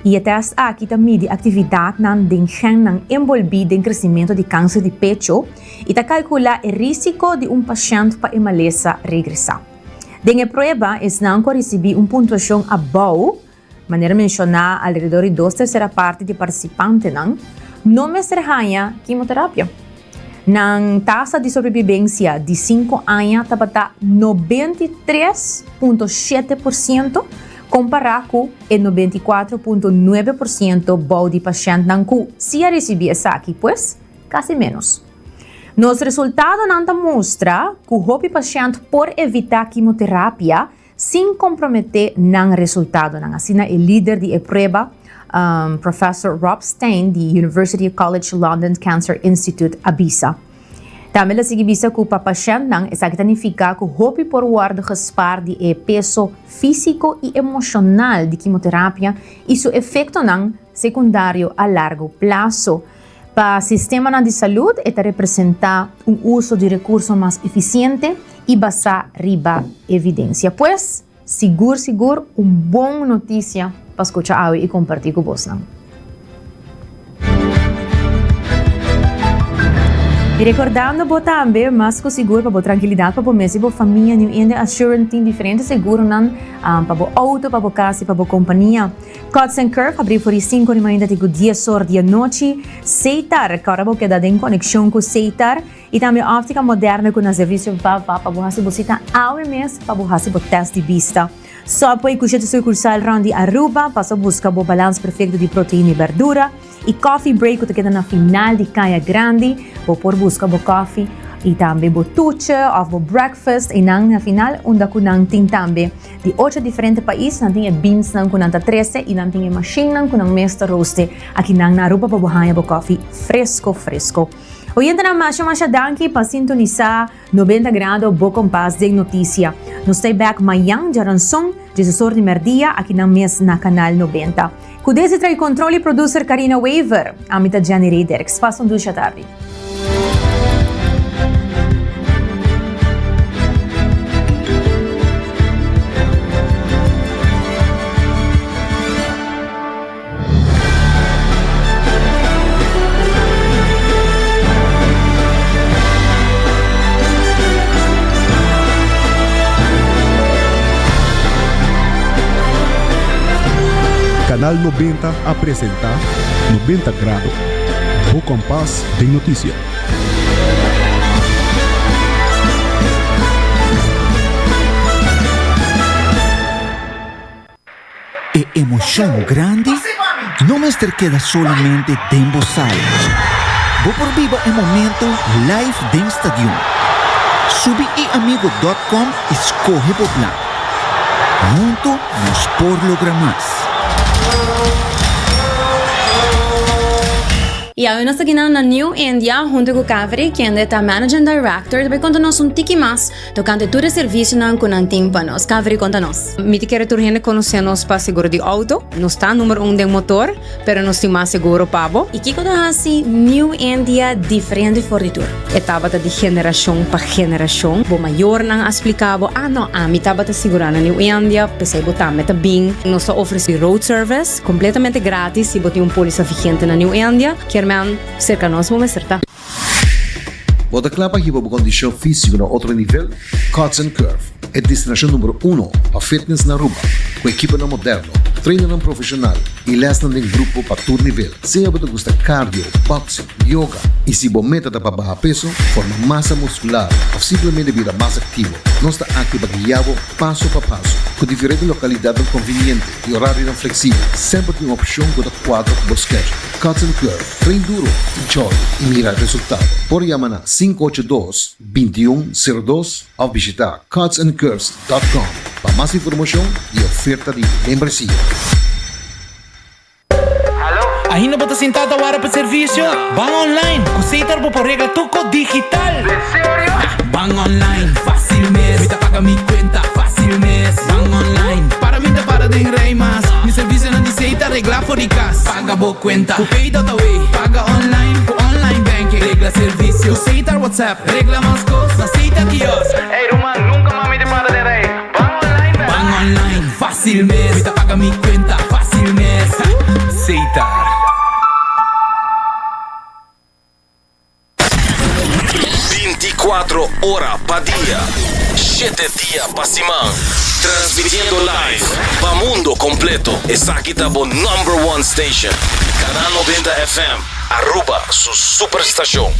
y e tèst aki ta midi aktividatnan den gennan enbolbí den kresimentu di kanser di pecho y ta kalkulá e rísiko di un pashènt pa e malesa regresá. Den e prueba, esnan ku a risibí un puntuashon abou, Manera menshoná, alrededor di dos tersera parti di partisipantenan no mester haña kimoterapia. Nan tasa di sobrebibensia di sinku aña tabata 93.7% kompará ku e 94.9% bou di pashèntnan ku si a risibí esaki, pues kasi ménos. Nos resultadonan ta mustra ku hopi pashènt por evitá kimoterapia sin komprometé nan resultadonan, asina e lider di e prueba, Professor Rob Stein di University College London Cancer Institute a bisa. Tambe el a sigui bisa ku pa pashèntnan esaki ta nifiká ku hopi por wòrdu gespar di e peso físiko i emoshonal di kimoterapia i su efektonan sekundario a largo plaso. Pa sistemanan di salud e ta representá un uso di rekurso mas efisiente i basá riba evidensia. Pues, sigur sigur un bon notisia pa skucha awe i kompartí ku bosnan. I rekordando bo tambe, mas ku sigur pa bo trankilidat pa bo mes i bo famia, New India Assurance tin diferente seguronan pa bo outo, pa bo kas i pa bo kompania. Cuts and Curve habrí for di sinku di mainta te ku dies or di anochi. Seitar, kòrda bo keda den konekshon ku Seitar i tambe Óptica Moderna ku na servisio va va pa bo hasi bo sita awe mes pa bo hasi bo tèst di bista. Subway ku shete sukursal rònt di Aruba pasa buska bo balans perfekto di proteina i bèrdura. I Coffee Break ku ta keda na final di Kaya Grandi. Bo por buska bo kofi i tambe bo tuche òf bo breakfast einan na final unda ku nan tin tambe di ocho diferente pais. Nan tin e beansnan ku nan ta trese i nan tin e mashinnan ku nan mes ta roste akinan na Aruba pa bo haña bo kofi fresko fresko. Oyentenan masha masha danki pa sintonisá 90 Grado bo kompas den notisia. Nos ta bek mayan djaranson diesesor di merdia akinan mes na Kanal 90. Cu desi trae control y producer Carina Wever, ami ta Jenny Rederks. Pasa un dulce atardi. Canal 90 a presenta 90 Grado, bo kompas den notisia. E emocion grandi no mester keda solamente den bo sala. Bo por biba e momento live den stadion. Subi iamigo dot com y scoge bo plan. Hunto nos por logra mas. Y awe nos ta kinan na New India hunto cu Kaveri, kende ta Managing Director, ta bay conta nos un tiki mas Tokante tur e servisionan ku nan tin pa nos. Kaveri konta nos. Mi ta kere tur hende konosé nos pa seguro di outo. Nos ta number un den motor, pero nos tin mas seguro pa bo. I kiko ta hasi New India diferente for di tur? E tabata di generashon pa generashon. Bo mayornan a splika bo, ah no, ami tabata sigurá na New India, p'esei bo tambe ta bin. Nos ta ofresé road service kompletamente gratis si bo tin un pólisa vigente na New India. Kier men, serka nos bo mester ta. Bo ta kla pa hiba bo kondishon físiko na otro nivel? Cuts and Curve, e destinashon numero uno pa fitness na Aruba, ku ekiponan moderno. Trainernan profesional y lesnan den grupo pa tur nivel. Sea bo ta gusta cardio, boxing, yoga y si bo meta ta pa baha peso, forma masa muscular of simplemente bira mas activo, nos ta aki pa guia bo paso pa paso. Cu diferente localidadnan conveniente y horarionan flexibel, semper tin un opcion cu ta cuadra cu bo schedule. Cuts and Curve, train duro, enjoy y mira resultado. Por yama na 582 2102 of bishita cutsandcurves.com pa mas informacion y oferta di membresia. Ainda bo ta sintá ta wara pa servisio? Ban online! Ku Setar bo por regla tur kos digital! Den serio? Ban online, fásil mes! Mi ta paga mi kuenta, fásil mes! Ban online, para mi ta para den rei mas! Mi servisionan di Setar reglá for di kas! Paga bo kuenta ku Pay.away! Paga online ku online banking! Regla servisio ku Setar WhatsApp! Regla mas kos na Setar kiosk! Ey ruman, nunka mas mi ta para den rei! Ban online bèk! Ban online, fásil mes! Mi ta paga mi kuenta, fásil mes! Setar. 24 ora pa dia, shete dia pa siman. Transmitiendo live pa mundo completo. Esaki ta bo number one station. Canal 90 FM, Aruba su superstacion.